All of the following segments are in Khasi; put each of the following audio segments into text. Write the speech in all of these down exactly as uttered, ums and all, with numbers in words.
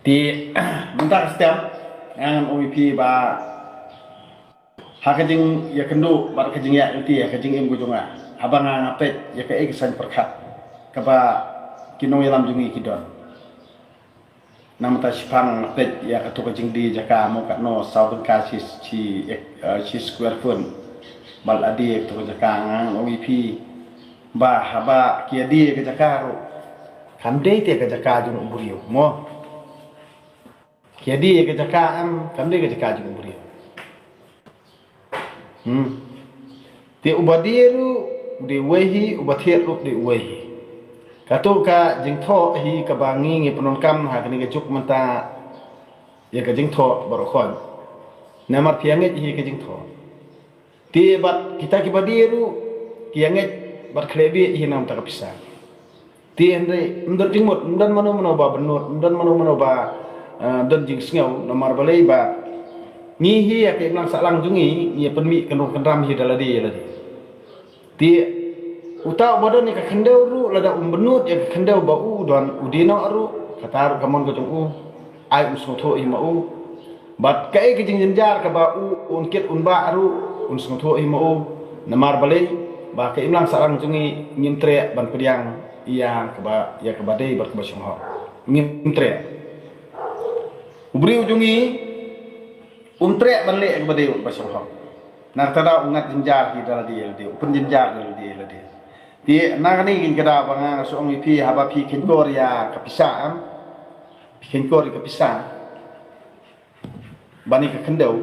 Te mynta ka step nga ngan ong ïa phi ba ha ka jingïakynduh bad ka jingïaid lynti ha ka jingim ka jong nga, haba nga nga peit ïa kaei ka saiñ pyrkhat kaba ki nongïalam jong ngi ki don. Na mynta shiphang nga peit ïa kato ka jingdie jaka mo, katno saw tyngka shi shi eh, shi square foot. Bad la die kato ka jaka, nga ong ïa phi ba haba ki ïa die ka jaka ruh kam dei te ka jaka jong u briew mo. Ki ïa die ka jaka, em, kam dei ka jaka jong u briew. Hmm. Te uba die ruh u dei uwei hi, uba thied ruh u dei uwei hi. Kato ka jingthoh hi kaba ngi ngi pyndonkam ha kane ka juk mynta, ïa ka jingthoh baroh khoit. Namar phi ïa ngeit hi ka jingthoh. Te bad kita kiba die ruh ki ïa ngeit bad khleh beh hi na ka bynta ka pisa. Te hynrei ym don jingmut, ym don mano mano ba bynnud, ym don mano mano ba, eh, don jingsngew, namar balei ba ngi hi ïa ka imlang sahlang jong ngi, ngi ïa pynmih kynrung kynram hi da lade ïa lade. Te uta uba don ïa ka khyndew ruh, lada um bynnud ïa ka khyndew ba u don, u die noh ruh, kata ruh ka mon ka jong u, ai un sngewthuh hi ma u. Bad kaei ka jingjynjar kaba u un kit un bah ruh un sngewthuh hi ma u. Namar balei ba ka imlang sahlang jong ngi ngim treh ban pdiang ïa kaba, ïa kaba dei bad kaba shong hok. Ngim treh. U briew jong ngi um treh ban leh ïa kaba dei bad kaba shong hok. Na kata da u ngat jynjar hi da lade ïa lade, u pynjynjar da lade ïa lade. Te na kane ka jingkyrkhu ba nga nga shu ong ïa phi, haba phi kheiñkor ïa ka pisa, em, phi kheiñkor ïa ka pisa ban ïa ka khyndew.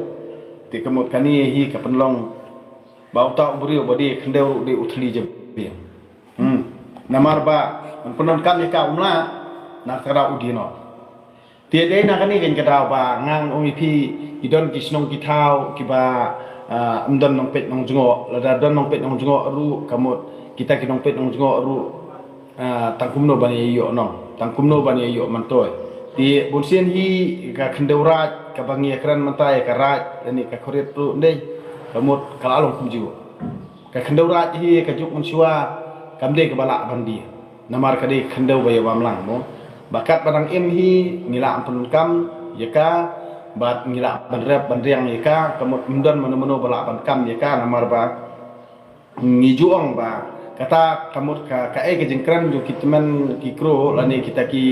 Te ka mut kane hi ka pynlong ba uta u briew ba die khyndew ruh dei u thylli jabieng. Hmm. Namar ba ban pyndonkam ïa ka um lah, na kata da u die noh. Te dei na kane ka jingkyrkhu ba nga ong ïa phi, ki don ki shnong ki thaw kiba, ah, ym don nongpeit nongjngoh, lada don nongpeit nongjngoh ruh ka mut kita ki nongpeit nongjngoh ruh, ah, tang kumno ban ïa ïoh nong, tang kumno ban ïa ïoh myntoi. Te bunsien hi ka khyndew raid kaba ngi ïa kren mynta ïa ka raid lane ka khyrwit ruh dei, ka mut ka la long kumjuh. Ka khyndew raid hi ka juk mynshuwa kam dei kaba lah ban die. Namar ka dei ka khyndew ba ïa bam lang mo. Ba katba dang im hi ngi lah ban pyndonkam ïa ka, bad ngi lah ban rep ban riang ïa ka, ka mut ym don mano mano ba lah ban kam ïa ka, namar ba ngi ju ong ba kata ka mut ka, kaei ka jingkren jong ki tymmen ki kro lane kita ki,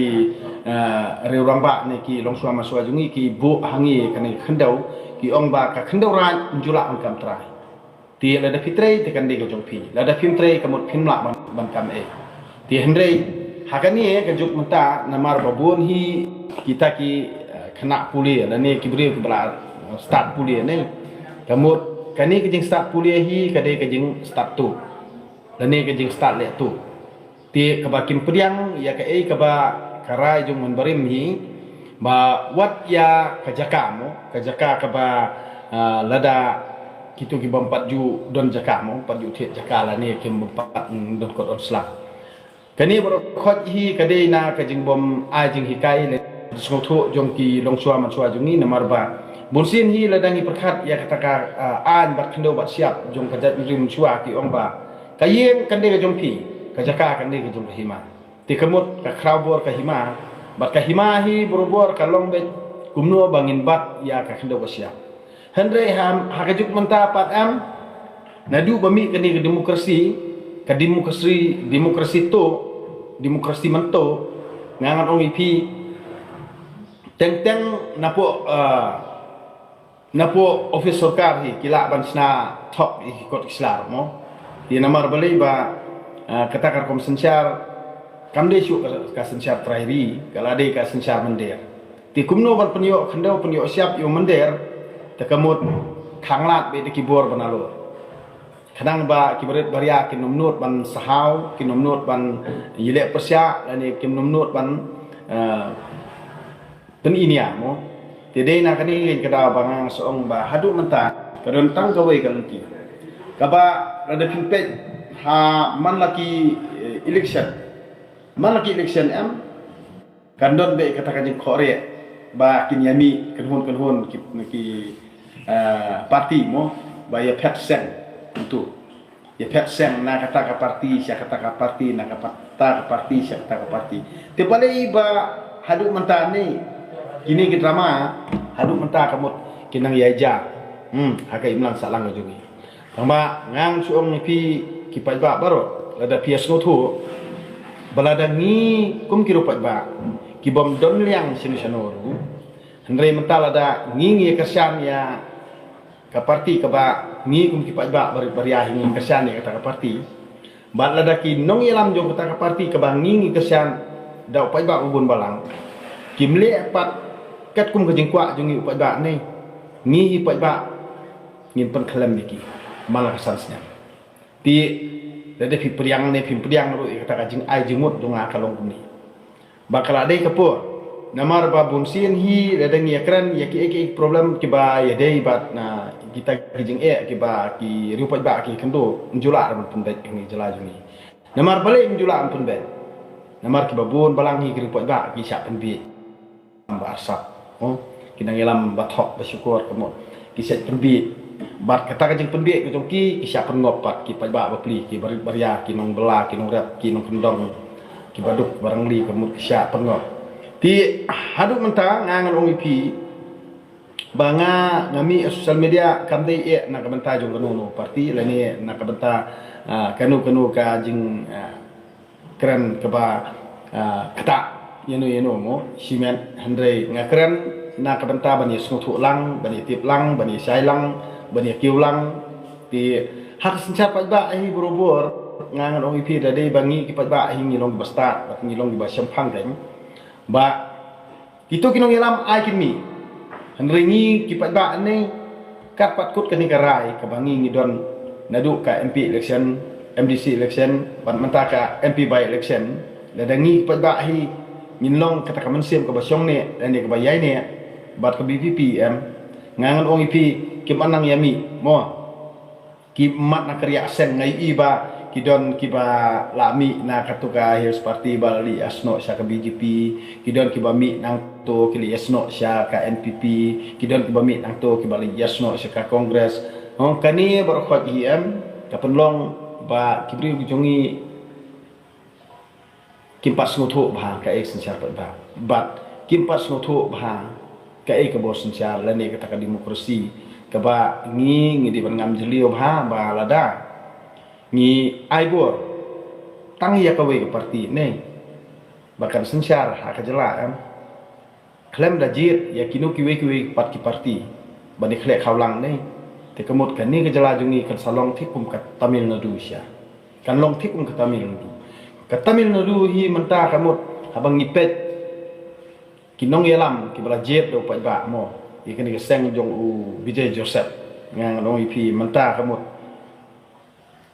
eh, riew rangbah ne ki longshuwa manshuwa jong ngi ki buh ha ngi kane ka khyndew, ki ong ba ka khyndew raid ym ju lah ban kam trai. Te lada phi trei te kan dei ka jong phi. Lada phim trei ka mut phim lah ban, ban kam ei. Te hynrei ha kane ka juk mynta namar ba bun hi kita ki, eh, khynnah pule lane ki briew kiba la, eh, start pule ne. Ka mut kane ka jingstart pule hi ka dei ka jingstart tuh lane ka jingstart leh tuh. Te kaba kim pdiang ïa kaei kaba ka rai jong u mynbarim hi ba wat ïa ka jaka mo, ka jaka kaba, ah, lada kito ki bym pat ju don jaka mo, pat ju thied jaka lane kim bym pat, mm, don kot don sla. Kane baroh khoit hi ka dei na ka jingbym ai jinghikai ne sngewthuh jong ki longshuwa manshuwa jong ngi namar ba bunsien hi lada ngi pyrkhat ïa kata ka, ah, aiñ bad khyndew bad shyiap jong ka jaitbynriew mynshuwa ki ong ba ka ïing kan dei ka jong phi, ka jaka kan dei ka jong ka hima. Te ka mut ka khraw bor ka hima, bad ka hima hi barabor ka long beit kumno ba ngin bat ïa ka khyndew ka shyiap. Hynrei ha, ha ka juk mynta pat em, naduh ba mih kane ka demokrasi, ka demokrasi, demokrasi to, demokrasi mynto, nga ngan ong ïa phi, teng teng napoh, ah, napoh office sorkar hi ki lah ban shna thok ïa ki kot ki sla mo. Ïa namar balei ba, ah, kata ka rukom synshar kam dei shuh ka, ka synshar trai ri, ka la dei ka synshar mynder. Te kumno ban pynïoh khyndew pynïoh shyiap ïa u mynder, te ka mut khang lad beit da ki bor ba nalor. Khnang ba ki barit baria kin ym nud ban sahaw, kin ym nud ban ïaleh pyrshah, lane kin ym nud ban, eh, pyn-i nia mo. Te dei na kane ka jingkyrkhu ba nga shu ong ba haduh mynta ka don tang kawei ka lynti. Kaba lada phin peit ha man la ki, eh, election. Man la ki election em, kan don beit kata ka jingkhohrieh ba kin ïa mih kynhun kynhun ki, ki, eh, parti mo, ba ïa phet seng tu. Ïa phet seng na kata ka parti sha kata ka parti, na kata ka parti sha kata ka parti. Te balei ba haduh mynta ne Kine ki drama haduh mynta ka mut ki nang ïai jia. Hmm, ha ka imlang sahlang ka jong ngi. Tangba ngan shu ong ïa phi ki paidbah baroh, lada phi ïa sngewthuh ba lada ngi kum ki riew paidbah ki bym don liang shano shano ruh, hynrei mynta lada ngi ngi ïa kyrshan ïa ka parti kaba ngi kum ki paidbah barit baria hi ngi kyrshan ïa kata ka parti. Bad lada ki nongïalam jong kata ka parti kaba ngi ngi kyrshan da u paidbah u bun balang kim leh pat katkum ka jingkwah jong ngi u paidbah ne, ngi hi paidbah ngin pynkhlem ïa ki man la ka san snem. Te lada phi pdiang ne phim pdiang ruh ïa kata ka jingai jingmut jong nga ka long kumne. Ba ka la dei ka por. Namar ba bun sien hi lada ngi ïa kren ïa ki, ki, ki problem kiba ïadei bad na kita ki jingeh kiba ki riew paidbah ki kynduh, ym ju lah ban pynbeit ha kane ka jylla jong ngi. Namar balei ym ju lah ban pynbeit? Namar kiba bun balang hi ki riew paidbah ki shah pynbeit ba arsap. Oh, ki nongïalam ba thok ba shukor ka mut ki shah pynbeit. Bad kata ka jingpynbeit ka jong ki, ki shah pynngop pat ki paidbah bapli, ki barit baria, ki nongbylla, ki nongrep, ki nongkyndong, ki baduk barangli ka mut ki shah pynngop. Te haduh mynta nga ngan ong ïa phi ba nga, nga mih ha social media kam dei eh na ka bynta jong kano kano parti lane na ka bynta, ah, kano kano ka jing, ah, kren kaba, ah, ktah ïano ïano mo shimet, hynrei nga kren na ka bynta ban ïa sngewthuh lang, ban ïa tip lang, ban ïa shai lang, ban ïa kiew lang. Te ha ka synshar paidbah hi barabor nga ngan ong ïa phi da dei ba ngi ki paidbah hi ngi long kiba stad bad ngi long kiba shemphang keiñ. Ba kito ki nongïalam ai kin mih. Hynrei ngi ki paidbah ne kat pat kut kane ka rai kaba ngi ngi don naduh ka M P election, M D C election, bad mynta ka M P by election. Lada ngi ki paidbah hi ngin long kata ka mynsiem kaba shong ne lane kaba ïai ne bad ka V P P em, nga ngan ong ïa phi kim nang ïa mih mo. Ki mat na ka riak seng, nga ïohi ba ki don kiba la mih na katu ka Hills Party ba la ïasnoh sha ka B J P, ki don kiba mih nangto ki la ïasnoh sha ka N P P, ki don kiba mih nangto kiba la ïasnoh sha ka Congress. Hong kane baroh khoit hi em ka pynlong ba ki briew ki jong ngi kim pat sngewthuh bha kaei ka synshar paidbah bad kim pat sngewthuh bha kaei ka bor synshar lane kata ka demokrasi kaba ngi ngi dei ban ngam jylliew bha ba lada ngi ai bor tang ïa kawei ka parti ne ba kan synshar ha ka jylla em. Khlem da jied ïa kino kiwei kiwei pat ki parti ban ïa khleh khawlang ne. Te ka mut kane ka jylla jong ngi kan sa long thik kum ka Tamil Nadu sha. Kan long thik kum ka Tamil Nadu. Ka Tamil Nadu hi mynta ka mut haba ngi peit ki nongïalam kiba la jied da u paidbah mo. Ïa kane ka seng jong u Vijay Joseph. Nga ngan ong ïa phi mynta ka mut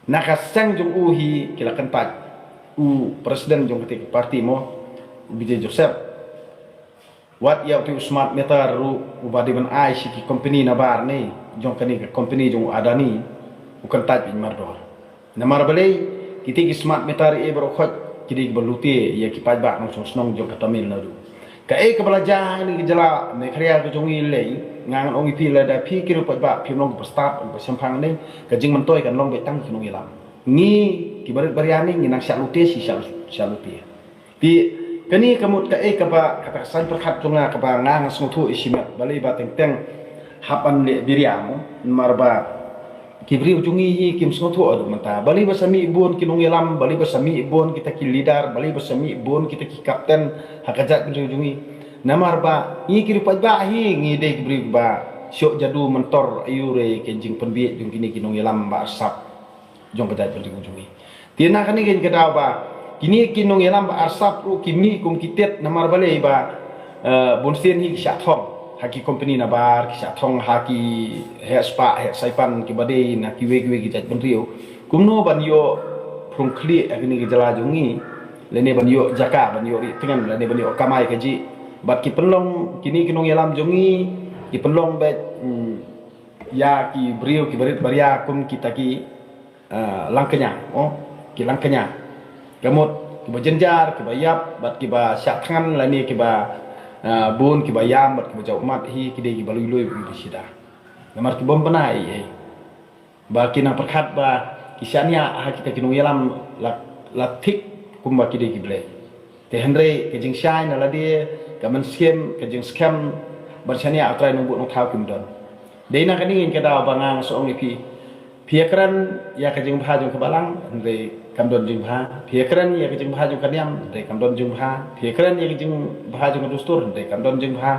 na ka seng jong u hi ki la kyntait u president jong kata ka parti mo, u Vijay Joseph. Wat ïa utu u smart meter ruh uba dei ban ai sha ki company nabar ne jong kane ka company jong u Adani u kyntait beit mardor. Namar balei? Kita ki smart meter eh baroh khoit ki dei kiba lute ïa ki paidbah nongshong shnong jong ka Tamil Nadu. Kaei kaba la jia ha kane ka jylla Meghalaya ka jong ngi lei, nga ngan ong ïa phi lada phi ki riew paidbah phim long kiba stad kiba shemphang ne, ka jingmyntoi kan long beit tang ki nongïalam. Ngi kiba rit ba ria ne ngi nang shah lute shi shah, shah lute. Te kane ka mut kaei kaba kata ka saiñ pyrkhat jong nga kaba nga nga sngewthuh ïa shimet balei ba teng teng hap ban leh biria mo, namar ba ki briew jong ngi hi kim sngewthuh haduh mynta. Balei ba sa mih bun ki nongïalam, balei ba sa mih bun kita ki leader, balei ba sa mih bun kita ki captain ha ka jaitbynriew jong ngi. Namar ba ngi ki riew paidbah hi ngi dei ki briew ba shoh jadu myntor aiu re ka jingpynbieit jong kine ki nongïalam ba arsap jong ka jaitbynriew jong ngi. Te na kane ka daw ba kine ki nongïalam ba arsap ruh ki mih kum ki tit namar balei ba, eh, bun sien hi ki shah thong ha ki company nabar, ki shah thong ha ki heh spah heh saipan kiba dei na kiwei kiwei ki jaitbynriew. Kumno ban ïoh phrung khlieh ha kane ka jylla jong ngi lane ban ïoh jaka, ban ïoh rieh tngen lane ban ïoh kamai kajih. Bad ki pynlong kine ki nongïalam jong ngi ki pynlong beit, hmm, ïa ki briew kiba rit ba ria kum kita ki, ah, langkñia, oh, ki langkñia. Ka mut kiba jynjar, kiba ïap bad kiba shah thngan lane kiba, ah, bun kiba ïam bad kiba jaw ummat hi ki dei kiba lui lui bad kiba shida. Namar ki bym bna ei ei. Ba ki nang pyrkhat ba ki shaniah ha kita ki nongïalam la, la thik kumba ki dei ki blei. Te hynrei ka jingshai na lade ka mynsiem, ka jingskhem ban shaniah U Trai Nongbud Nongthaw kim don. Dei na kane ka daw ba nga nga sa ong ïa phi, phi ïakren ïa ka jingbha jong ka balang, hynrei kam don jingbha. Phi ïakren ïa ka jingbha jong ka niam, hynrei kam don jingbha. Phi ïakren ïa ka jingbha jong ka dustur, hynrei kam don jingbha.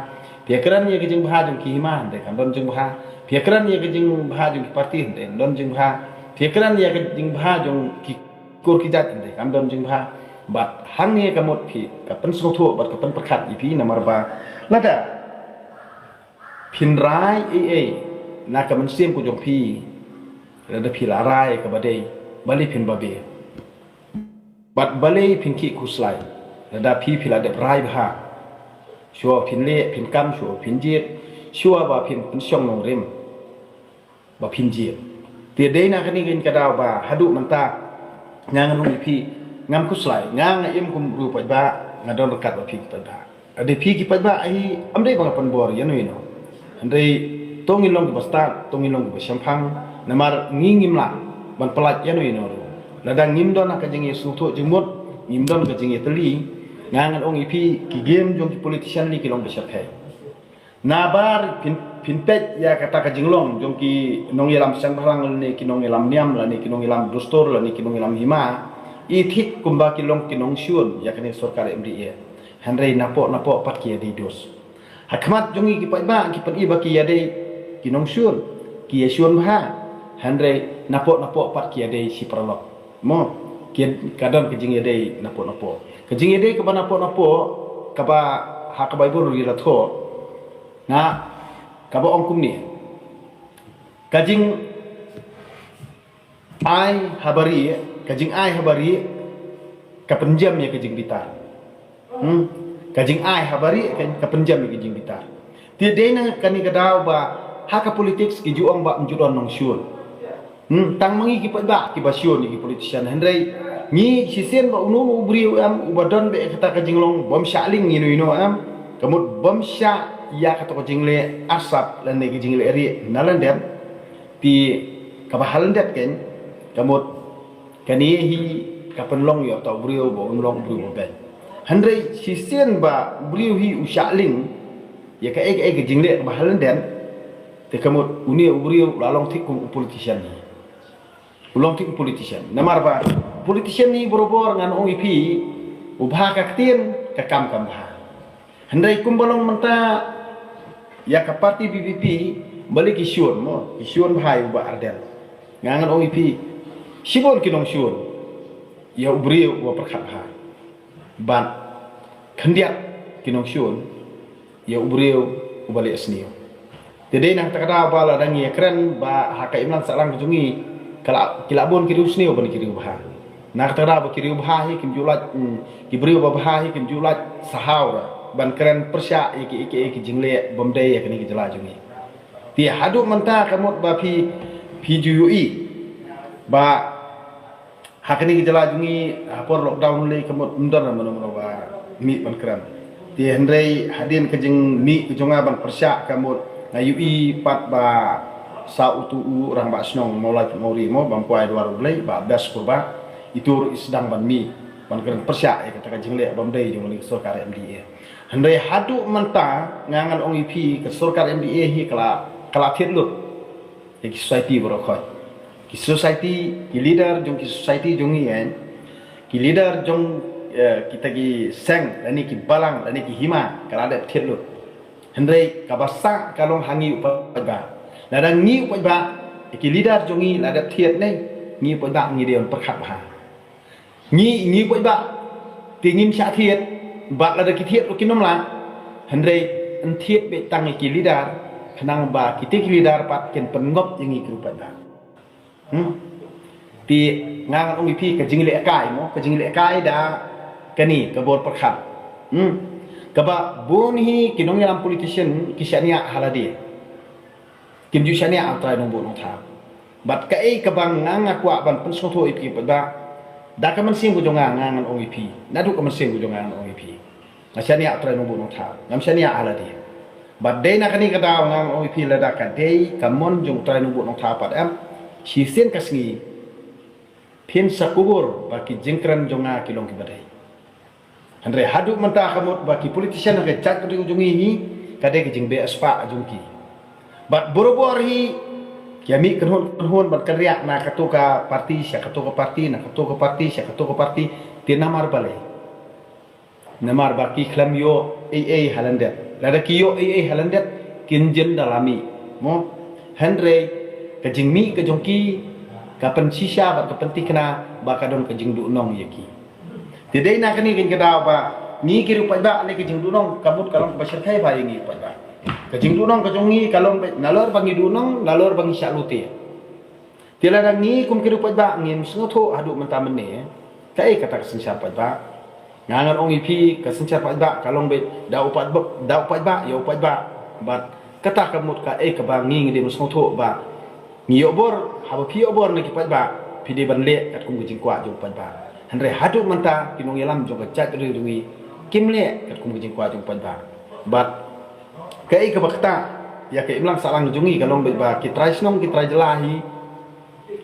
Phi ïakren ïa ka jingbha jong ki hima, hynrei kam don jingbha. Phi ïakren ïa ka jingbha jong ki parti, hynrei kam don jingbha. Phi ïakren ïa ka jingbha jong ki kur ki jait, hynrei kam don jingbha. Bad hangne ka mut phi, ka pynsngewthuh bad ka pynpyrkhat ïa phi, namar ba lada phin rai ei ei na ka mynsiem ka jong phi, lada phi la rai kaba dei, balei phin babe? Bad balei phin khih khuslai lada phi, phi la dep rai bha? Shuwa phin leh, phin kam, shuwa phin jied, shuwa ba phin pynshong nongrim ba phin jied. Te dei na kane ka daw ba haduh mynta nga ngan ong ïa phi, ngam khuslai, nga nga im kum u paidbah, nga don ryngkat bad phi paidbah. Lada phi ki paidbah hi, ym dei ba nga pynbor ïano ïano. Hynrei to ngin long kiba stad, to ngin long kiba shemphang, namar ngi ngim lah ban pyllait ïano ïano ruh. Lada ngim don ka jingïasngewthuh jingmut, ngim don ka jingïatylli, nga ngan ong ïa phi, ki game jong ki politician lei ki long ba shyrkhei. Nabar phin, phin peit ïa kata ka jinglong jong ki nongïalam seng bhalang lane ki nongïalam niam lane ki nongïalam dustur lane ki nongïalam hima, i thik kumba ki long ki nongshun ïa kane sorkar M D A. Hynrei napoh napoh pat ki ïadei dus. Ha khmat jong ngi ki paidbah ki pyni ba ki ïadei, ki nongshun, ki ïashun bha. Hynrei napoh napoh pat ki ïadei shi paralok. Mo, ki, ka don ka jingïadei napoh napoh. Ka jingïadei kaba napoh napoh, kaba ha ka Baibl ruh la thoh. Na, kaba ong kumne. Ka jingai ha barieh, ka jingai ha barieh, ka pynjem ïa ka jingbitar. Hmm? Ka jingai ha barieh ka, ka pynjem ïa ka jingbitar. Te dei na kane ka daw ba ha ka politics ki ju ong ba ym ju don nongshun. Hmm, tang ma ngi ki paidbah kiba shun ïa ki politician, hynrei ngi shisien ba uno uno u briew em uba don beit kata ka jinglong bym shah lieng ïano ïano em, ka mut bym shah ïa kata ka jingleh arsap lane ka jingleh rieh na lyndet. Te kaba ha lyndet kein, ka mut kane hi ka pynlong ïa uta u briew ba un long u briew ba beit. Hynrei shisien ba u briew hi u shah lieng ïa kaei kaei ka jingleh kaba ha lyndet, te ka mut une u briew u la long thik kum u politician hi. U long thik u politician. Namar ba politician hi barabor ngan ong ïa phi, u bha ka ktien, ka kam kam bha. Hynrei kumba long mynta ïa ka parti V P P, balei ki shun mo, ki shun bha ïa u Bah Ardent. Nga ngan ong ïa phi, shibun ki nongshun ïa u briew uba pyrkhat bha. Bad khyndiat ki nongshun ïa u briew uba leh sniew. Te dei na kata ka daw ba lada ngi ïakren ba ha ka imlang sahlang ka jong ngi, ka la, ki la bun ki riewsniew bad ki riewbha. Na kata ka daw ba ki riewbha hi kim ju lait, mm, ki briew babha hi kim ju lait sahaw ruh ban kren pyrshah ïa ki, ïa ki, ïa ki jingleh bym dei ïa kane ka jylla jong ngi. Te haduh mynta ka mut ba phi, phi ju ïohi ba ha kane ka jylla jong ngi, ha por lockdown lei ka mut ym don mano mano ba mih ban kren. Te hynrei hadien ka jingmih ka jong nga ban pyrshah ka mut nga ïohi pat ba sa utu u rangbah shnong Mawlai Mawri mo, bam kwai dwar U Blei, Bah Best Kurbah, itu ruh i sdang ban mih ban kren pyrshah ïa kata ka jingleh bym dei jong kane ka sorkar M D A. Hynrei haduh mynta nga ngan ong ïa phi ka sorkar M D A hi ka la, ka la thied lut ïa ki society baroh khoit. Ki society, ki leader jong ki society jong ngi, eh, ki leader jong, eh, kita ki seng lane ki balang lane ki hima ka la dep thied lut. Hynrei kaba sah ka long ha ngi u paidbah. Lada ngi u paidbah, ki leader jong ngi la dep thied ne, ngi u paidbah ngi dei ban pyrkhat bha. Ngi, ngi u paidbah, te ngim shah thied, bad lada ki thied ruh kin ym lah. Hynrei yn thied beit tang ïa ki leader, khnang ba kita ki leader pat kin pynngop ïa ngi ki ruh paidbah. Hmm? Te nga ngan ong ïa phi ka jingleh kai mo, ka jingleh kai da kane ka bor pyrkhat. Hmm? Kaba bun hi ki nongïalam politician ki shaniah ha lade. Kim ju shaniah ha U Trai Nongbuh Nongthaw. Bad kaei kaba nga nga kwah ban pynsngewthuh ïa phi paidbah, da ka mynsiem ka jong nga nga ngan ong ïa phi, naduh ka mynsiem ka jong nga ngan ong ïa phi. Nga shaniah ha U Trai Nongbuh Nongthaw, ngam shaniah ha lade. Bad dei na kane ka daw nga ngan ong ïa phi lada ka dei ka mon jong U Trai Nongbuh Nongthaw pat em, shisien ka sngi phin sa kubur ba ki jingkren jong nga ki long kiba dei. Hynrei haduh mynta ka mut ba ki politician ha ka jaitbynriew jong ngi hi, ka dei ka jingbeh spah jong ki. Bad barabor hi ki ïa mih kynhun kynhun ban kynriah na kato ka parti sha kato ka parti, na kato ka parti sha kato ka parti. Te namar balei? Namar ba ki khlem ïoh ei ei ha lyndet. Lada ki ïoh ei ei ha lyndet, kin jin da la mih, mo. Hynrei ka jingmih ka jong ki ka pynshisha bad ka pynthikna ba ka don ka jingduhnong ïa ki. Te dei na kane ka daw ba ngi ki riewpaidbah, lei ka jingduhnong ka mut ka long kaba shyrkhei bha ïa ngi paidbah. Ka jingduhnong ka jong ngi ka long beit nalor ba ngi duhnong, nalor ba ngi shah lute. Te lada ngi kum ki riewpaidbah ngim sngewthuh haduh mynta mynne, kaei kata ka synshar paidbah? Nga ngan ong ïa phi, ka synshar paidbah ka long beit da u paidbah, da u paidbah ïa u paidbah. Bad kata ka mut kaei kaba ngi ngi dei ban sngewthuh ba ngi ïoh bor, haba phi ïoh bor na ki paidbah, phi dei ban leh katkum ka jingkwah jong u paidbah. Hynrei haduh mynta ki nongïalam jong ka jaitbynriew jong ngi kim leh katkum ka jingkwah jong u paidbah. Bad kaei kaba ktah ïa ka imlang sahlang jong ngi ka long beit ba ki trai shnong ki trai jylla hi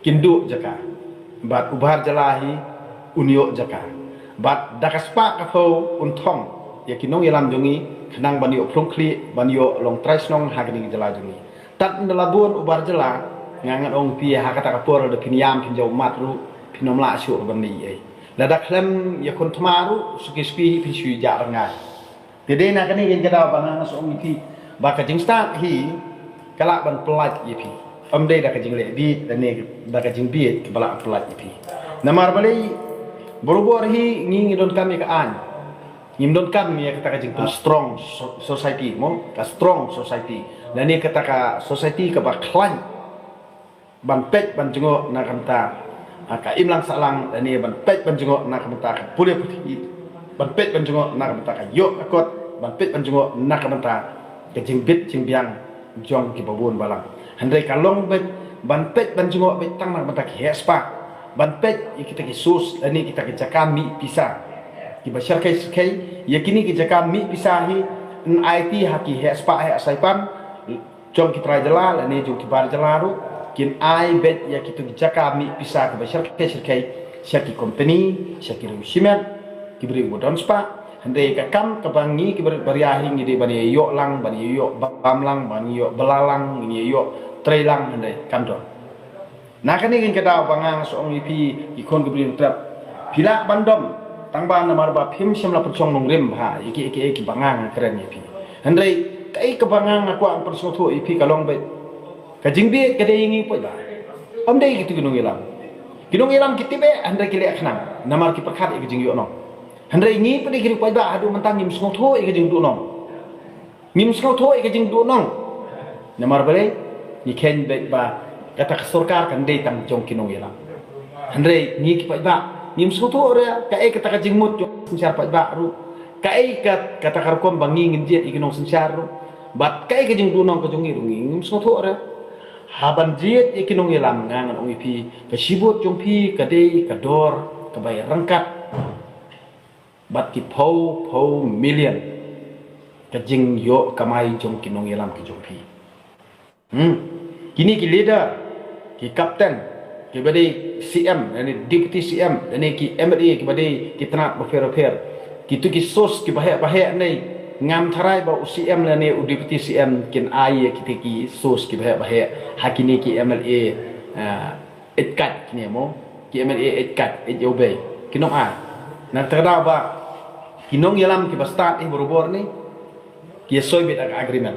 kin duh jaka. Bad u bar jylla hi un ïoh jaka. Bad da ka spah ka phew un thong ïa ki nongïalam jong ngi khnang ban ïoh phrung khlieh, ban ïoh long trai shnong ha kane ka jylla jong ngi. Tad ynda la bun u bar jylla, nga ngan ong phi, ha kata ka por da phin ïam phin jaw mat ruh, phin ym lah shuh ban leh ei ei. Lada khlem ïakhun thma ruh, suki suki phin shu ïa jah rngai. Te dei na kane ka daw ba nga nga sa ong ïa phi ba ka jingstad hi ka lah ban pyllait ïa phi. Ym dei da ka jingleh bieit lane da ka jingbieit kaba lah pyllait ïa phi. Namar balei? Barabor hi ngi ngi donkam ïa ka aiñ. Ngim donkam ïa kata ka jingpynstrong so-, society, mo, ka strong society. Lane kata ka society kaba khlaiñ ban peit ban jngoh na ka bynta, ah, ka imlang sahlang, lane ban peit ban jngoh na ka bynta ka pule puthi, ban peit ban jngoh na ka bynta ka ïoh ka kot, ban peit ban jngoh na ka bynta ka jingbit jingbiang jong kiba bun balang. Hynrei ka long beit ban peit ban jngoh beit tang na ka bynta ki heh spah, ban peit ïa kita ki source lane kita ki jaka mih pisa kiba shyrkhei shyrkhei. Ïa kine ki jaka mih pisa hi yn aiti ha ki heh spah heh saipan jong ki trai jylla lane jong ki bar jylla ruh, kin ai beit ïa kito ki jaka mih pisa kiba shyrkhei shyrkhei sha ki kompani, sha ki riew shimet, ki briew ba don spah. Hynrei ka kam kaba ngi ki bar-, baria hi ngi dei ban ïa ïoh lang, ban ïa ïoh bam lang, ban ïa ïoh bylla lang, ngi ïa ïoh trei lang, hynrei kam don. Na kane ka daw ba nga nga sa ong ïa phi ki khun ki briew trep, phi lah ban dom, tang ba namar ba phim shym la pynshong nongrim bha ïa ki, ïa ki, ïa ki ba nga nga kren ïa phi. Hynrei kaei kaba nga nga kwah pynsngewthuh ïa phi ka long beit ka jingbieit ka dei ïa ngi paidbah. Ym dei kito ki nongïalam. Ki nongïalam ki tip eh hynrei ki leh khnang namar ki pyrkhat ïa ka jingïohnong. Hynrei ngi pat ki riewpaidbah haduh mynta ngim sngewthuh ïa ka jingduhnong. Ngim sngewthuh ïa ka jingduhnong. Namar balei? Ngi kheiñ beit ba kata ka sorkar kan dei tang jong ki nongïalam. Hynrei ngi ki paidbah ngim sngewthuh re kaei kata ka jingmut jong synshar paidbah ruh. Kaei ka, kata ka rukom ba ngi ngin jied ïa ki nongsynshar ruh. Bad kaei ka jingduhnong ka jong ngi ruh ngi ngim sngewthuh re. Haban jied ïa ki nongïalam nga ngan ong ïa phi ka shibut jong phi ka dei ka dor kaba ïaryngkat bad ki phew phew million ka jingïoh kamai jong ki nongïalam ki jong phi. Hmm. Kine ki leader, ki captain, kiba dei C M lane deputy C M lane ki M L A kiba dei ki tnat bapher bapher, kito ki source kiba heh ba heh ne, ngam tharai ba u C M lane u deputy C M kin ai ïa kito ki source kiba heh ba heh ha kine ki M L A, ah, eit kat kine mo, ki M L A eit kat, eit ïa u bei. Kin ym ai. Na kata ka daw ba ki nongïalam kiba stad hi barabor ne ki ïa soi beit ka agreement.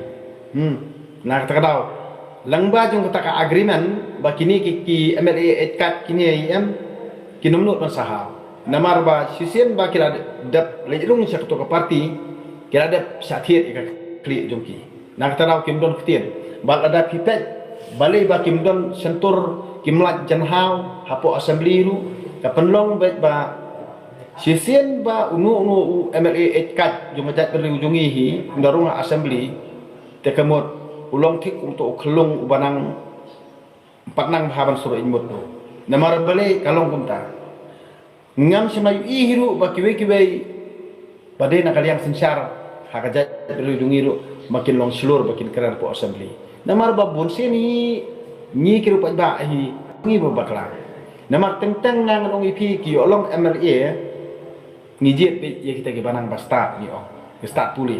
Hmm. Na kata ka daw lyngba jong kata ka agreement ba kine ki, ki M L A eit kat kine ïa em, kin ym nud ban sahau. Namar ba shisien ba ki la dep leit rung sha kato ka party, ki la dep shah thied ïa ka khlieh jong ki. Na kata daw kim don ktien. Bad lada phi peit balei ba kim don shyntur, kim lait janhaw hapoh assembly ruh, ka pynlong beit ba shisien ba uno uno u M L A eit kat jong ka jaitbynriew jong ngi hi, ynda rung ha assembly, te ka mut u long thik uto u khyllung uba nang, ym pat nang bha ban suh eit mut ruh. Namar balei ka long kumta? Ngam shym la ïohi hi ruh ba kiwei kiwei ba dei na ka liang synshar ha ka jaitbynriew jong ngi ruh ba kin long shlur ba kin kren hapoh assembly. Namar ba bun sien hi ngi ki riewpaidbah hi ngi ba bakla. Namar teng teng nga ngan ong ïa phi ki ïoh long M L A Ngi jied beit ïa kita kiba nang ba stad, ngi ong, ki stad pule.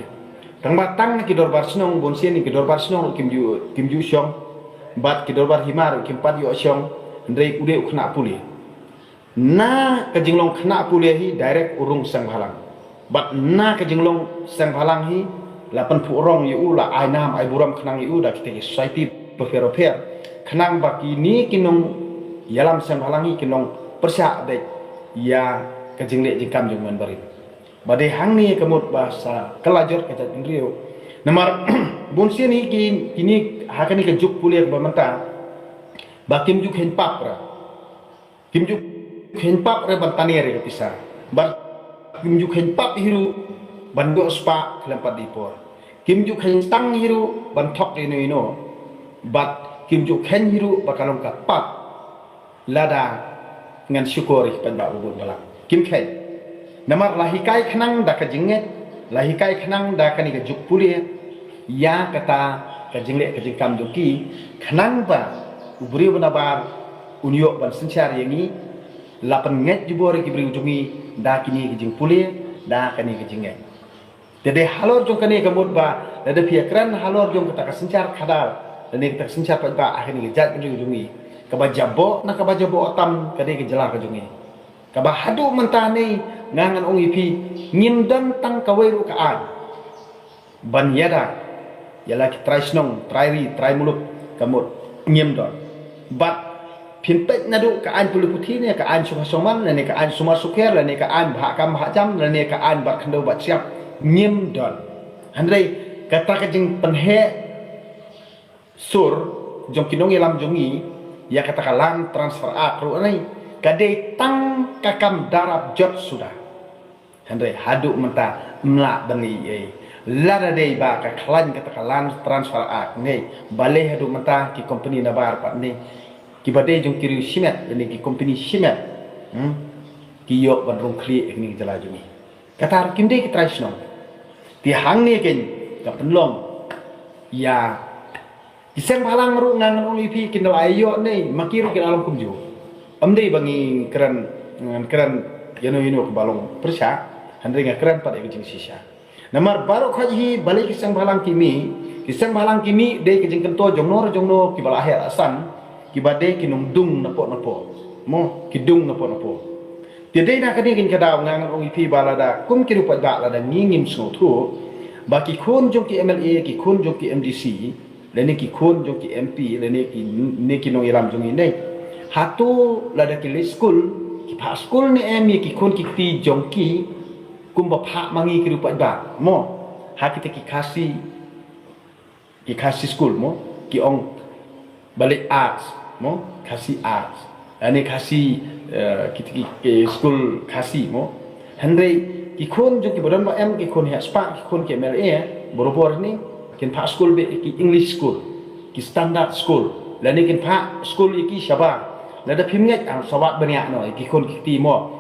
Tang ba tang na ki dorbar shnong, bun sien ki dorbar shnong ruh kim ju, kim ju shong. Bad ki dorbar hima ruh kim pat ïoh shong. Hynrei u dei u khynnah pule. Na ka jinglong khynnah pule hi direct u rung seng bhalang. Bad na ka jinglong seng bhalang hi la pynphuh rong ïa u, la ai nam ai burom khnang ïa u da kita ki society bapher bapher. Khnang ba kine ki nongïalam seng bhalang hi kin long pyrshah beit ïa ka jingleh jingkam jong u mynbarim. Ba dei hangne ka mut ba sa kylla jot ka jaitbynriew. Namar bun sien hi ki, kine ha kane ka juk pule kaba mynta ba kim ju kheiñ pap ra. Kim ju kheiñ pap re ban tane re ka pisa. Bad kim ju kheiñ pap hi ruh ban ïoh spah khlem pat dei por. Kim ju kheiñ tang hi ruh ban thok ïa ino ino. Bad kim ju kheiñ hi ruh ba ka long ka pap. Lada ngan shukor ïa ki paidbah ba bun balang. Kim kheiñ. Namar la hikai khnang da ka jingngeit, la hikai khnang da kane ka juk pule ïa kata ka jingleh ka jingkam jong ki, khnang ba u briew ba nabar un ïoh ban synshar ïa ngi. La pynngeit jubor ïa ki briew jong ngi da kine ki jingpule, da kane ki jingngeit. Te dei halor jong kane ka mut ba lada phi ïakren halor jong kata ka synshar khadar lane kata ka synshar paidbah ha kane ka jaitbynriew jong ngi, kaba jaboh na kaba jaboh tam ka dei ka jylla ka jong ngi. Kaba haduh mynta ne nga ngan ong ïa phi, ngim don tang kawei ruh ka aiñ ban ïada ïa la ki trai shnong, trai ri, trai muluk, ka mut ngim don. Bad phin peit naduh ka aiñ pule puthi ne ka aiñ sumar sumar lane ka aiñ sumar sukher lane ka aiñ bhah kam bhah jam lane ka aiñ bad khyndew bad siap, ngim don. Hynrei kata ka jingpynheh sur jong ki nongïalam jong ngi ïa kata ka Land Transfer Act ruh ne ka dei tang ka kam darap jot suda. Hynrei haduh mynta ym lah ban leh ei. Lada dei ba ka khlaiñ kata ka Land Transfer Act ne, balei haduh mynta ki company nabar pat ne, kiba dei jong ki riew shimet lane ki company shimet, hmm, ki ïoh ban rung khlieh ïa kane ka jylla jong ngi. Kata ruh kim dei ki trai shnong. Te hangne keiñ ka pynlong ïa ki seng bhalang ruh nga ngan ong ïa phi kin da la ïoh ne, ma ki ruh ki la long kumjuh. Ym dei ba ngi kren, ngan kren ïano ïano kaba long pyrshah, hynrei nga kren pat ïa ka jingshisha. Namar baroh khoit hi balei ki seng bhalang ki mih, ki seng bhalang ki mih dei ka jingkynto jong no re jong no kiba la heh la san, kiba dei ki nongdung napoh napoh. Mo, ki dung napoh napoh. Te dei na kane keiñ ka daw nga ngan ong ïa phi ba lada kum ki riew paidbah lada ngi ngim sngewthuh ba ki khun jong ki M L A, ki khun jong ki M D C, lane ki khun jong ki M P, lane ki, ne ki nongïalam jong ngi ne, hato lada ki leit skul, ki phah skul ne em ïa ki khun ki kti jong ki kumba phah ma ngi ki riew paidbah? Mo, ha kita ki Khasi, ki Khasi skul mo, ki ong ba leit arts mo, Khasi arts. Ani Khasi, eh, ki, ki, ki skul Khasi mo. Hynrei ki khun jong kiba don ba em, ki khun heh spah, ki khun ki M L A, barabor ne kin phah skul beit ki English school, ki standard school. Lane kin phah skul ïa ki shabar. Lada phim ngeit, ah, sa wad bniah noh ïa ki khun ki kti mo.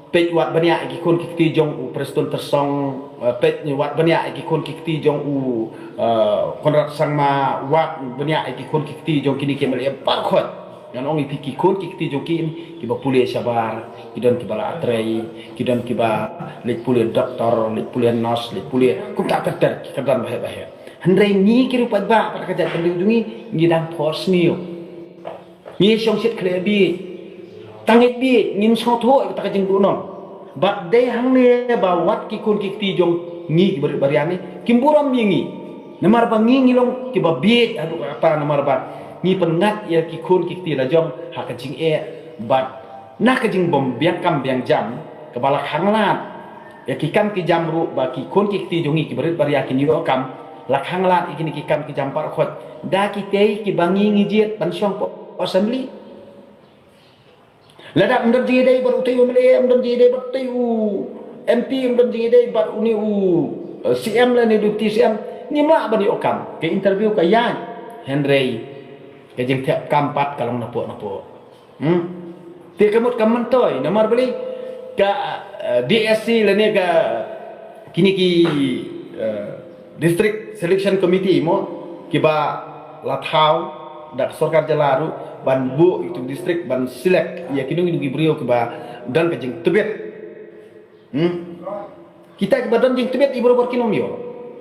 Peit wad bniah ïa ki khun ki kti jong u Prestone Tynsong, eh, peit wad bniah ïa ki khun ki kti jong u, eh, Conrad Sangma, wad bniah ïa ki khun ki kti jong kine ki M L A baroh khoit. Ngan ong ïa phi ki khun ki kti jong ki, kiba pule shabar, ki don kiba la trei, ki don kiba leit pule doktor, leit pule nurse, leit pule kumta ter ter, ki kyrdan baheh baheh. Hynrei ngi ki riew paidbah, pat ka jaitbynriew jong ngi, ngi dang por sniew. Ngi shong shit khleh bieit. Tang ïeit bieit, ngim sngewthuh ïa kata ka jingduhnong. Bad dei hangne ba wat ki khun ki kti jong ngi kiba rit ba riang ne kim burom ïa ngi. Namar ba ngi ngi long kiba bieit haduh katta namar ba ngi pynngat ïa ki khun ki kti la jong ha ka jingeh bad na ka jingbym biang kam biang jam kaba la khang lad ïa ki kam ki jam ruh ba ki khun ki kti jong ngi kiba rit ba riang kin ïoh kam, la khang lad ïa kine ki kam ki jam baroh khoit da kitei kiba ngi ngi jied ban shong hapoh assembly. Lada ym don jingïadei bad utei u M L A, ym don jingïadei bad utei u M P, ym don jingïadei bad une u, eh, C M lane deputy C M, ngim lah ban ïoh kam. Ka interview ka ïaid, hynrei ka jingthep kam pat ka long napoh napoh. Hmm? Te ka mut kam myntoi, namar balei ka, eh, D S C lane ka kine ki, eh, District Selection Committee mo, kiba la thaw da ka sorkar jylla ruh ban buh ïa ki district ban select ïa kino kino ki briew kiba don ka jingtbit. Hmm? Kita kiba don jingtbit i bor bor kin ym ïoh.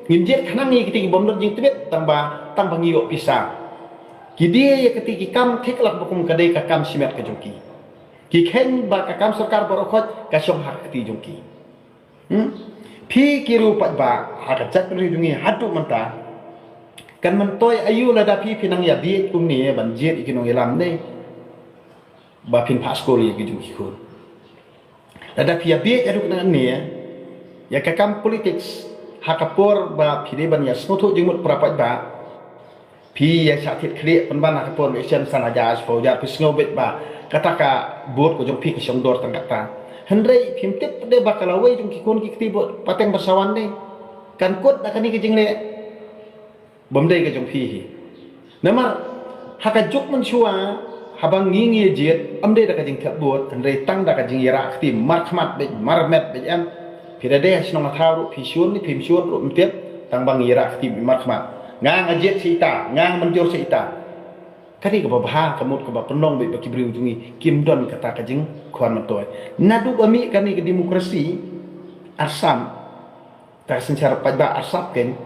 Ngin jied khnang ïa kita kibym don jingtbit tang ba, tang ba ngi ïoh pisa. Ki die ïa kita ki kam thik lah ba kum ka dei ka kam shimet ka jong ki. Ki kheiñ ba ka kam sorkar baroh khoit ka shong ha ka kti jong ki. Hmm? Phi ki riew paidbah ha ka jaitbynriew jong ngi haduh mynta. Kan myntoi aïu lada phi phi nang ïa bieit kumne ban jied ïa ki nongïalam ne ba phin phah skul ïa ki jong ki khun. Lada phi ïa bieit haduh katne ïa ka kam politics ha ka por ba phi dei ban ïa sngewthuh jingmut para paidbah. Phi ïa shah thied khlieh pynban ha ka por election san hajar shiphew hajar, phi sngew beit ba kata ka vote ka jong phi ka shong dor tang kata. Hynrei phim tip de ba ka lawei jong ki khun ki kti vote pateng ba sa wan de kan kut da kane ka jingleh. Bym dei ka jong phi hi. Namar ha ka juk mynshuwa haba ngi ngi jied ym dei da ka jingthep vote, hynrei tang da ka jingïarap kti markhmat beit marmet beit em. Phi da dei ha shnong ha thaw ruh phi shun ne phim shun ruh ym tip, tang ba ngi ïarap kti beit markhmat. Nga nga jied sha ita, nga nga mynjur sha ita. Ka dei kaba bha ka mut kaba pynlong beit ba ki briew jong ngi kim don kata ka jingkhwan myntoi. Naduh ba mih kane ka demokrasi arsap, ta ka synshar paidbah arsap ken.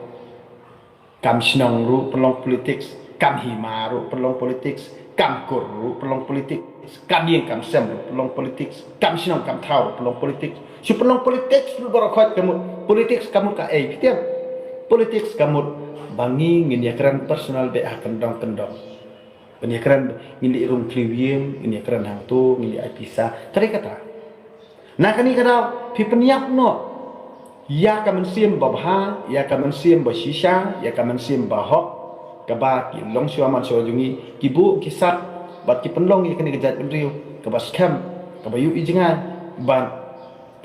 Kam shnong ruh pynlong politics, kam hima ruh pynlong politics, kam kur ruh pynlong politics, kam ïing kam sem ruh pynlong politics, kam shnong kam thaw ruh pynlong politics. Shu pynlong politics ruh baroh khoit ka mut. Politics ka mut kaei phi tip? Politics ka mut ba ngi ngin ïakren personal beit ha kyndong kyndong. Ban ïakren ngin leit rung khlieh ïing, ngin ïakren hangto, ngin leit ai pisa. Ka dei kata. Na kane ka daw phi pynïap noh ïa ka mynsiem ba bha, ïa ka mynsiem ba shisha, ïa ka mynsiem ba hok, kaba ki longshuwa manshuwa jong ngi ki buh ki sat bad ki pynlong ïa kane ka jaitbynriew kaba skhem, kaba ïohi jngai bad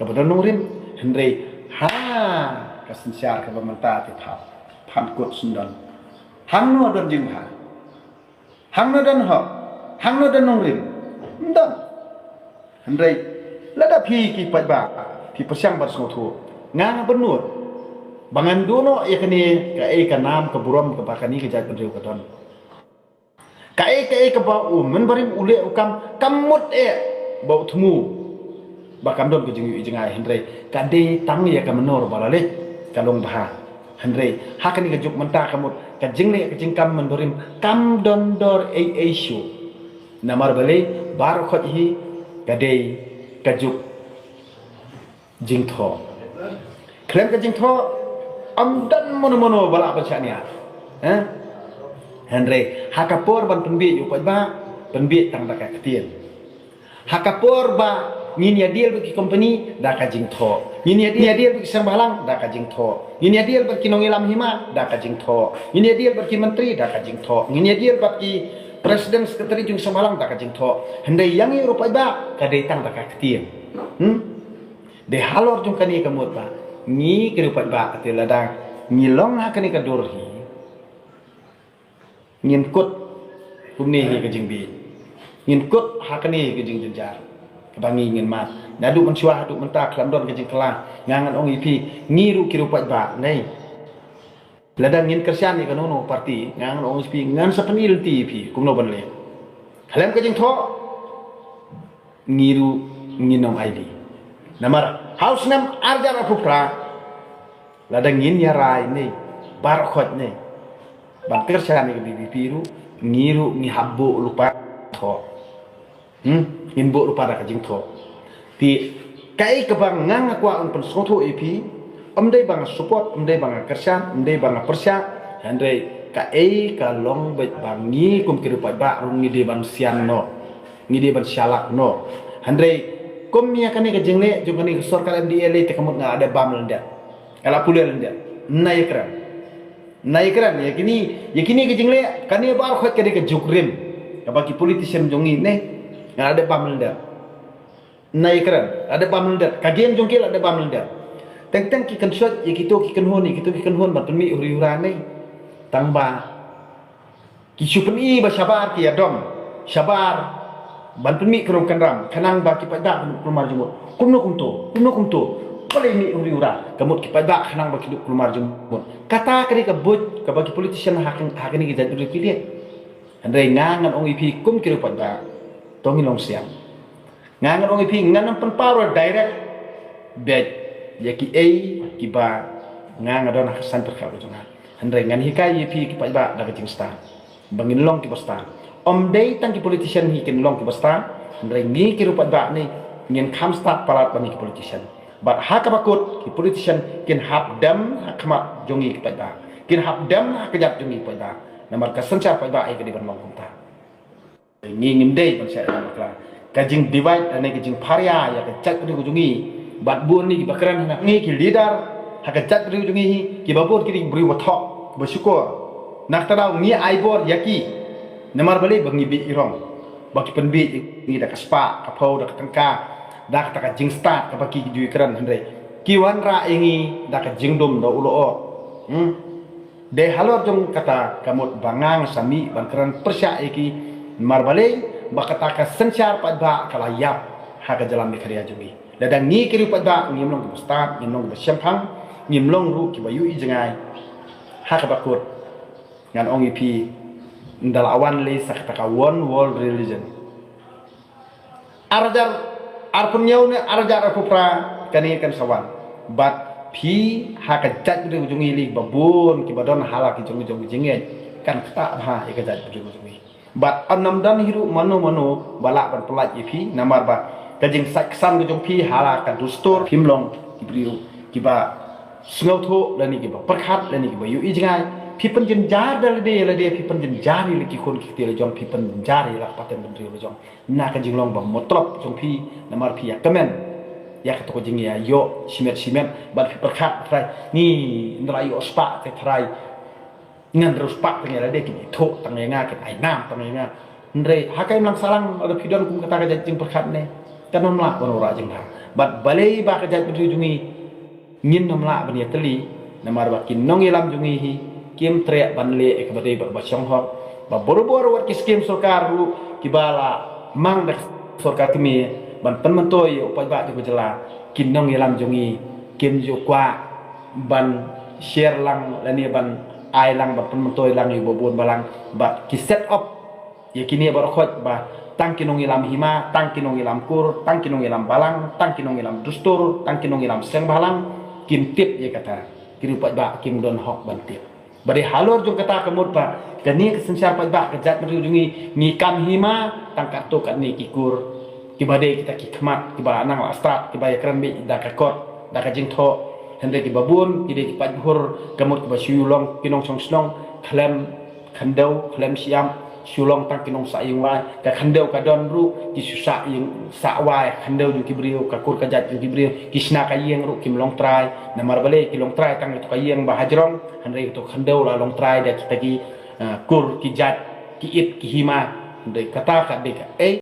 kaba don nongrim. Hynrei ha ka synshar kaba mynta te pha, phan kut sngewdon. Hangno don jingbha? Hangno don hok? Hangno don nongrim? Ym don. Hynrei lada phi ki paidbah phi pyrshang ban sngewthuh, nga nga bynnud ba ngan duh noh ïa kane kaei ka nam ka burom kaba kane ka jaitbynriew ka don. Kaei kaei kaba u mynbarim u leh u kam, kam mut eh ba u thmu ba kam don ka jingïohi jngai, hynrei ka dei tang ïa ka mynnor ba la leit ka long bha. Hynrei ha kane ka juk mynta ka mut ka jingleh ka jingkam mynbarim kam don dor ei ei shuh. Namar balei? Baroh khoit hi ka dei ka juk jingthoh. Khlem ka jingthoh ym don mono mono ba lah ban shaniah. Eh? Hynrei ha ka por ban pynbieit ïa u paidbah, pynbieit tang da ka ktien. Ha ka por ba ngin ïa deal bad ki company, da ka jingthoh. Ngin ïa deal bad ki seng bhalang, da ka jingthoh. Ngin ïa deal bad ki nongïalam hima, da ka jingthoh. Ngin ïa deal bad ki myntri, da ka jingthoh. Ngin ïa deal bad ki president secretary jong seng bhalang, da ka jingthoh. Hynrei ïa ngi ruh paidbah ka dei tang da ka ktien. Hmm? Dei halor jong kane ka mut ba ngi ki ruh paidbah, te lada ngi long ha kane ka dur hi, ngin kut kumne hi ka jingbieit. Ngin kut ha kane hi ka jingjynjar kaba ngi ngin mad. Naduh mynshuwa haduh mynta khlem don ka jingkylla. Nga ngan ong ïa phi, ngi ruh ki ruh paidbah, nei. Lada ngin kyrshan ïa kano kano party, nga ngan ong ïa phi, ngan sa pyni lynti ïa phi kumno ban leh. Khlem ka jingthoh, ngi ruh ngin ym aiti. Namar ha u snem ar hajar arphew phra, lada ngin ïa rai ne baroh khoit ne ban kyrshan ïa ka V P P ruh, ngi ruh ngi hap buh lypa thoh. Hmm? Ngin buh lypa da ka jingthoh. Te kaei kaba nga nga kwah ban pynsngewthuh ïa phi, ym dei ba nga support, ym dei ba nga kyrshan, ym dei ba nga pyrshah, hynrei kaei ka long beit ba ngi kum ki ruh paidbah ruh ngi dei ban sian noh. Ngi dei ban shalak noh. Hynrei kum ïa kane ka jingleh jong kane ka sorkar M D A lei te ka mut nga la dep bam lyndet. Nga la pule lyndet. Nai kren. Nai kren ïa kine, ïa kine ka jingleh, kane baroh khoit ka dei ka juk rim kaba ki politician jong ngi ne. Nga la dep bam lyndet. Nai kren, la dep bam lyndet. Ka game jong ki la dep bam lyndet. Teng teng ki kynshoit ïa kito ki kynhun, ïa kito ki kynhun ban pynmih huri hura ne. Tang ba ki shu pyni ba shabar ki ïa dom, shabar ban pynmih kynrum kynram, khnang ba ki paidbah kin duh kulmar jingmut. Kumno kumto, kumno kumto. Balei mih huri hura ka mut ki paidbah khnang ba ki duh kulmar jingmut? Kata ka dei ka buit kaba ki politician ha kane ka jaitbynriew ki leh. Hynrei nga ngan ong ïa phi kum ki ruh paidbah, to ngin long sian. Nga ngan ong ïa phi, ngan ym pynpaw ruh direct Bad ïa ki ei kiba nga nga don ha ka saiñ pyrkhat ka jong nga. Hynrei ngan hikai ïa phi ki paidbah da ka jingstad ba ngin long kiba stad. Ym dei tang ki politician hi kin long kiba stad, hynrei ngi ki ruh paidbah ne ngin kham stad palat bad ngi ki politician. Bad ha kaba kut ki politician kin hap dem ha khmat jong ngi ki paidbah, kin hap dem ha ka jait jong ngi ki paidbah. Namar ka synshar paidbah hi ka dei ban long kumta. Ngi ngim dei ban shah ïa ka jing divide ne ka jingpharia ïa ka jaitbynriew ka jong ngi. Bad bun ngi kiba kren ha ngi ki leader ha ka jaitbynriew jong ngi hi, kiba bun ki dei ki briew ba thok ba shukor. Na kata daw ngi ai bor ïa ki. Namar balei? Ba ngi bit i rong, ba ki pynbit ïa ngi da ka spah ka phew, da ka tyngka, da kata ka jingstad kaba ki ju kren, hynrei ki wanrah ïa ngi da ka jingdum da u lyoh. Hmm. Dei halor jong kata ka mut ba nga nga sa mih ban kren pyrshah ïa ki. Namar balei? Ba kata ka synshar paidbah ka la ïap ha ka jylla Meghalaya jong ngi. Lada ngi ki riew paidbah ngim long kiba stad, ngim long kiba shemphang, ngim long ruh kiba ïohi jngai. Ha kaba kut ngan ong ïa phi, ynda la wan lei sa kata ka one world religion, ar hajar arphew hynñiew ne ar hajar arphew phra, kane kan sa wan. Bad phi ha ka jaitbynriew jong ngi lei ba bun kiba don ha la ki jong ki jong ki jingngeit, kan ktah bha ïa ka jaitbynriew jong ngi. Bad ym don hi ruh mano mano ba lah ban pyllait ïa phi, namar ba ka jingsait ksan ka jong phi ha la ka dustur. Phim long ki briew kiba sngewthuh lane kiba pyrkhat lane kiba ïohi jngai. Phi pynjynjar da lade lade, phi pynjynjar ïa la ki khun ki kti la jong, phi pynjynjar ïa la ka pateng bynriew la jong na ka jinglong ba mutlop jong phi. Namar phi ïa kmen ïa kato ka jingïaïoh shimet shimet bad phi pyrkhat, trai, ngi ynda la ïoh spah te, trai, ngan rus pak tang ïa lade, kin ithuh tang ïa nga, kin ai nam tang ïa nga. Hynrei ha ka imlang sahlang lada phi don kum kata ka jait jingpyrkhat ne, kan ym lah ban wanrah jingbha. Bad balei ba ka jaitbynriew jong ngi ngin ym lah ban ïatylli? Namar ba ki nongïalam jong ngi hi kim treh ban leh ïa kaba dei bad ba shong hok. Ba barabor wat ki skim sorkar ruh kiba la mang da ka sorkar kmie ban pynmyntoi ïa u paidbah jong ka jylla, ki nongïalam jong ngi kim ju kwah ban share lang lane ban ai lang ban pynmyntoi lang ïa uba bun balang. Bad ki set up ïa kine baroh khoit ba tang ki nongïalam hima, tang ki nongïalam kur, tang ki nongïalam balang, tang ki nongïalam dustur, tang ki nongïalam seng bhalang, kim tip ïa kata. Ki riew paidbah kim don hok ban tip. Ba dei halor jong kata ka mut ba kane ka synshar paidbah ka jaitbynriew jong ngi, ngi kam hima tang katto katne ki kur kiba dei kita ki khmat kiba nang la stad, kiba ïakren beit da ka kot da ka jingthoh. Hynrei kiba bun ki dei ki paidbah ka mut kiba shu long ki nongshong shnong khlem khyndew khlem shyiap, shu long tang ki nongsah ïing wai. Ka khyndew ka don ruh ki shu sah ïing sah wai, khyndew jong ki briew, ka kur ka jait jong ki briew, ki shna ka ïing ruh kim long trai. Namar balei? Ki long trai tang ïa kato ka ïing ba hajrong, hynrei kato ka khyndew la long trai da kita ki, ah, kur ki jait, ki it ki hima. Hynrei kata ka dei kaei?